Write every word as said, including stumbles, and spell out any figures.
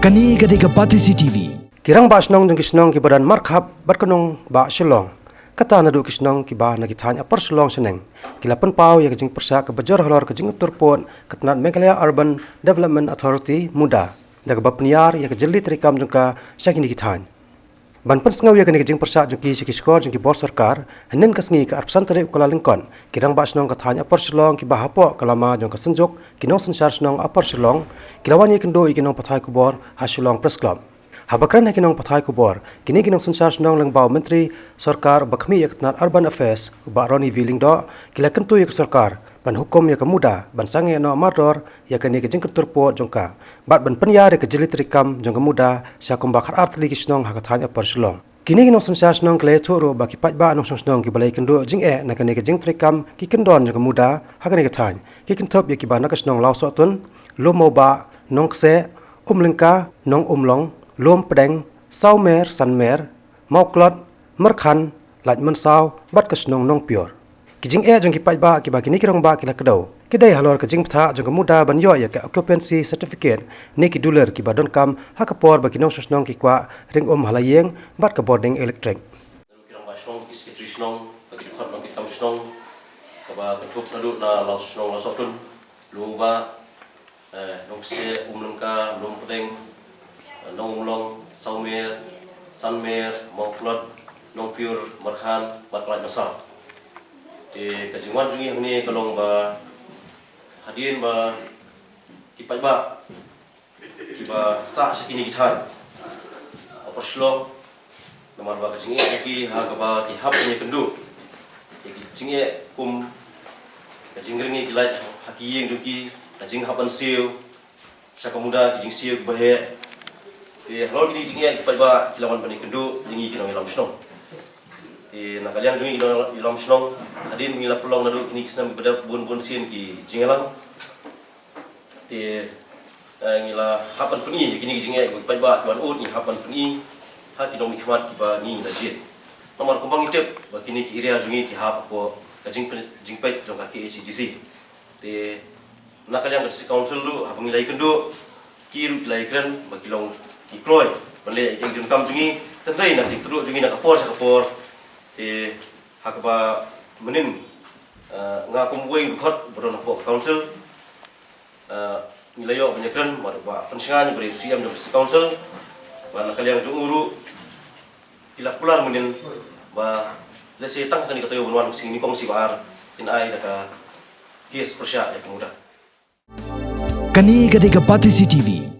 Kane ka dei ka Batesi T V. Ki rangbah shnong jong ki shnong kiba don markhap bad ka nongbah Shillong, kata naduh ki shnong kiba na ki thaiñ Upper Shillong shaneng, ki la pynpaw ïa ka jingpyrshah kaba jur halor ka jingkyntur pud ka tnat Meghalaya Urban Development Authority, MUDA, da kaba pynïar ïa ka jylli treikam jong ka sha kine ki thaiñ. Ban pynsngew ïa kane ka jingpyrshah jong ki sha ki shkor jong ki bor sorkar, hynnin ka sngi ka arphew san tarik u Kyllalyngkot, ki rangbah shnong ka thaiñ Upper Shillong kiba hapoh ka lama jong ka Synjuk ki nongsynshar shnong Upper Shillong, ki la wan ïakynduh ïa ki nongpathai khubor ha Shillong Press Club. Haba kren ha ki nongpathai khubor, kine ki nongsynshar shnong lyngba u Myntri Sorkar uba khmih ïa ka tnat Urban Affairs, u Bah Ronnie V Lyngdoh, ki la kyntu ïa ka sorkar ban hukum ïa ka MUDA ban sangeh noh mardor ïa kane ka jingkyntur pud jong ka, bad ban pynïar ïa ka jylli treikam jong ka MUDA sha kumba khatar tylli ki shnong ha ka thaiñ Upper Shillong. Kine ki nongsynshar shnong ki la ïathuh ruh ba ki paidbah nongshong shnong kiba la ïakynduh jingeh na kane ka jingtreikam ki kyndon jong ka MUDA ha kane ka thaiñ ki kynthup ïa kiba na ka shnong Lawsohtun, Lum Mawbah, Nongkseh, Umlyngka, Nongumlong, Lumpdeng, Sawmer, Sanmer, Mawklot, Myrkhan, Laitmynsaw bad ka shnong Nongpyur. Ki jingeh jong ki paidbah kiba kine ki rangbah ki la kdew, ki dei halor ka jingbthah jong ka MUDA ban ïoh ïa ka occupancy certificate ne ki dulir kiba donkam ha ka por ba ki nongshong shnong ki kwah ring um ha la ïing bad ka bording elektrik. Ki rangbah shnong, ki secretary shnong, bad ki dkhot nongkitkam shnong, kaba kynthup naduh na Law shnong Lawsohtun, Lum Mawbah, eh, Nongkseh, Umlyngka, Lumpdeng, eh, Nongumlong, Sawmer, Sanmer, Mawklot, Nongpyur, Myrkhan bad ka Laitmynsaw. Te ka jingwan jong ngi hangne ka long ba hadien ba ki paidbah kiba sah sha kine ki thaiñ Upper Shillong, namar ba ka jingeh jong ki ha kaba ki hap ban ïakynduh ïa ki jingeh kum ka jingryngi ki lait ha ki ïing jong ki, ka jinghap ban siew sha ka MUDA, ki jingsiew kiba heh. Te halor kine ki jingeh ki paidbah ki la wan ban ïakynduh ïa ngi ki nongïalam shnong. Te na ka liang jong ngi ki nongïalam shnong, hadien ba ngi la pynlong naduh kine ki snem kiba dep, bun bun sien ki jingïalang. Te, eh, ngi la hap ban pyni ïa kine ki jingeh kiba ki paidbah ki wan ud, ngi hap ban pyni ha ki nongmihkhmat kiba ngi la jied. Namar kumba ngi tip ba kine ki area jong ngi ki hap hapoh ka jingpeit, jingpeit jong ka K H A D C. Te na ka liang ka District Council ruh, haba ngi la ïakynduh, ki ruh ki la ïakren ba ki long ki kloi ban leh ïa ki jingdonkam jong ngi, hynrei na ka jingtudduh jong ngi na ka por sha ka por. Te ha kaba mynnin, eh, nga kum uwei u dkhot ba don hapoh ka council, eh, ngi la ïoh ban ïakren bad u Bah Pynshngaiñ, uba dei u C E M jong ka District Council, bad na ka liang jong u ruh ki la kular mynnin ba lehse tang kane ka taïew ban wan, ka sngi nyngkong sngi ba ar, kin ai da ka case pyrshah ïa ka MUDA. Kane ka dei ka Batesi T V.